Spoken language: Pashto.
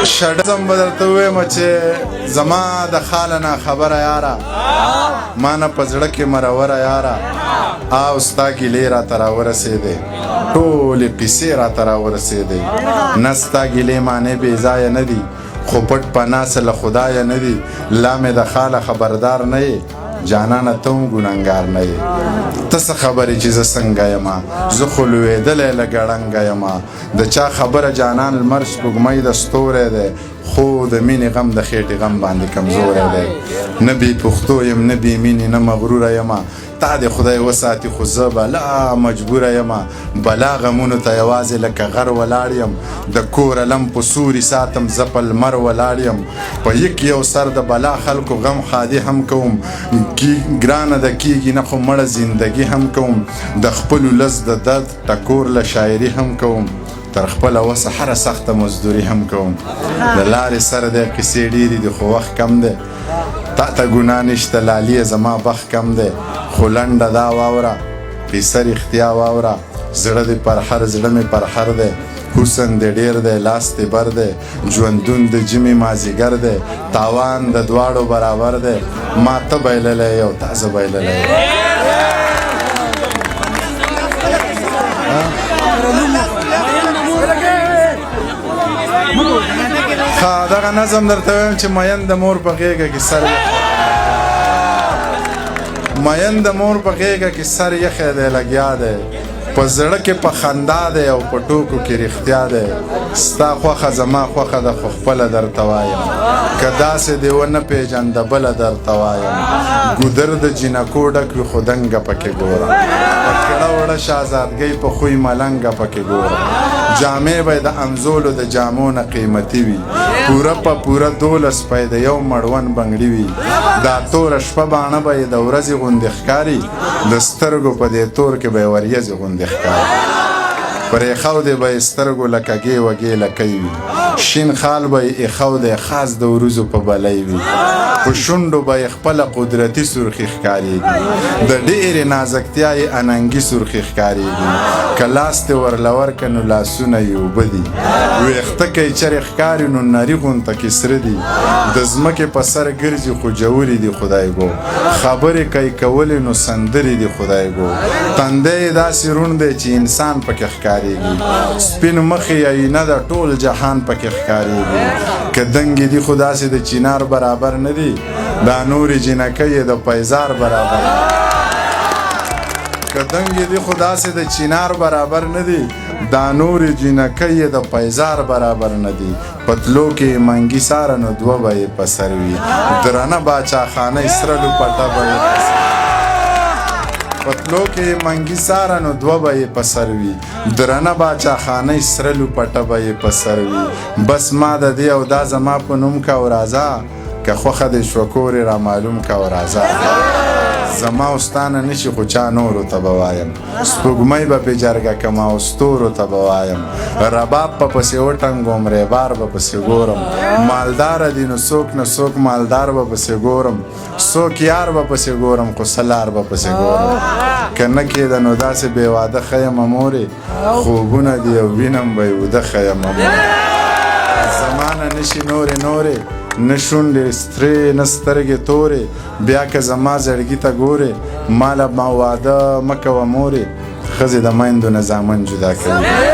شډزم به درته ووایم چې زما د خاله نه خبره یاره، ما نه په زړه کې مروره یاره، او ستا ګیلې راته راورسېدې، ټولې قیصې راته راورسېدې. نه ستا ګیلې معنې بې ځایه نه دي، خو پټ پناه څه له خدایه نه دي. لا مې د خاله خبردار نه یې جانانه، ته هم ګنهګار نه یې. ته څه خبرې چې زه څنګه یم، زه خو لوېدلی له ګړنګه یم. د چا خبره جانان لمر سپوږمۍ د ستوری دی، خو د مینې غم د خېټې غم باندې کمزوری دی. نه بې پښتو یم، نه بې مینې، نه مغروره یم، تا دې خدای وساتي خو زه بلا مجبوره یم. بلا غمونو ته یوازې لکه غر ولاړ یم، د کور علم په سوري ساتم، زه په لمر ولاړ یم. په یک یو سر د بلا خلکو غم ښادي هم کوم، ګرانه د کیږي نه خو مړه زندگی هم کوم. د خپل ولس د درد ټکور له شاعري هم کوم، تر خپله وسه هره سخته مزدوري هم کوم. د لارې سره دی قصې ډېرې دي خو وخت کم دی، تا ته ګناه نشته لالیه زما بخت کم دی. خو لنډه دا واوره قصه رښتیا واوره، زړه دې پر هر زړه مې پر هر دی، حسن دې ډېر دی لاس دې بر دی، ژوندون د جمعې مازیګر دی، تاوان د دواړو برابر دی، ما ته بایللی او تا زه بایللی یم. ښه دغه نظم درته وایم چې مین د مور په غېږه کې سر یخی، مین د مور په غېږه کې سر یخی دی لګیا دی، په زړه کې په خندا دی او په ټوکو کې رښتیا دی. ستا خوښه زما خوښه ده خو خپله درته وایم، که داسې دې ونه پېژنده بله درته وایم. ګودر د جینکو ډک وي خو دنګه پکې ګوره، په کړه وړه شهزادګۍ په خوی ملنګه پکې ګوره. جامې به یې د امزولو د جامو نه قیمتي وي، پوره په پوره 12 به یې د یو مړوند بنګړي وي. دا توره شپه باڼه به یې د ورځې غوندې ښکاري، د سترګو په دې تور کې به یې وریځې غوندې ښکاري. پر ایښودې به یې سترګو له کږې وږې لکۍ وي، شین خال به یې ایښودی خاص د وروځو په بلۍ وي. په شونډو به یې خپله قدرتي سرخي ښکارېږي، د ډېرې نازکتیا یې اننګي سرخي ښکارېږي. که لاس دې ورله ورکه نو لاسونه یې اوبه دي، ویښته که یې چېرې ښکاري نو نري غونته کې سره دي. د ځمکې په سر ګرځي خو جورې دي خدایګو، خبرې که یې کولې نو سندرې دي خدایګو. تندی یې داسې روڼ دی چې انسان پکې ښکارېږي، سپین مخ یې آیینه ده ټول جهان پکې ښکارېږي. که دنګې دي خو داسې د چینار برابر نه دي، دا نورې جینکۍ یې د پیزار برابر دي. که دنګې دي خو داسې د چینار برابر نه دي، دا نورې جینکۍ یې د پیزار برابر نه دي. په تلو کې یې منګي ساره نو دوه به یې په سر وي، درنه باچاخانۍ سره لوپټه به یې په سر. په تلو کې یې منګي ساره نو دوه به یې په سر وي، درنه باچاخانۍ سره لوپټه به یې په سر وي. بس ما د دې او دا زما په نوم کا او راځه، که خوښه دې شوه کور یې را معلوم کا او راځه. زما او ستا نه نشي خو چا نورو ته به وایم، سپوږمۍ به پې جرګه کم او ستورو ته به وایم. رباب په پسې وټنګوم ریبار به پسې ګورم، مالداره دي نو څوک نه څوک مالدار به پسې ګورم، څوک یار به پسې ګورم خو سلار به پسې ګورم. که نه کېده نو داسې بې واده ښه یمه مورې، خوبونه دي او وینم به یې اوده ښه یمه مورې. زما نه نشي نورې نورې، نه شونډې سترې نه سترګې تورې، بیا که زما زړګي ته ګورې ماله ما واده مه کوه مورې، ښځې د میندو نه زامن جدا کوي.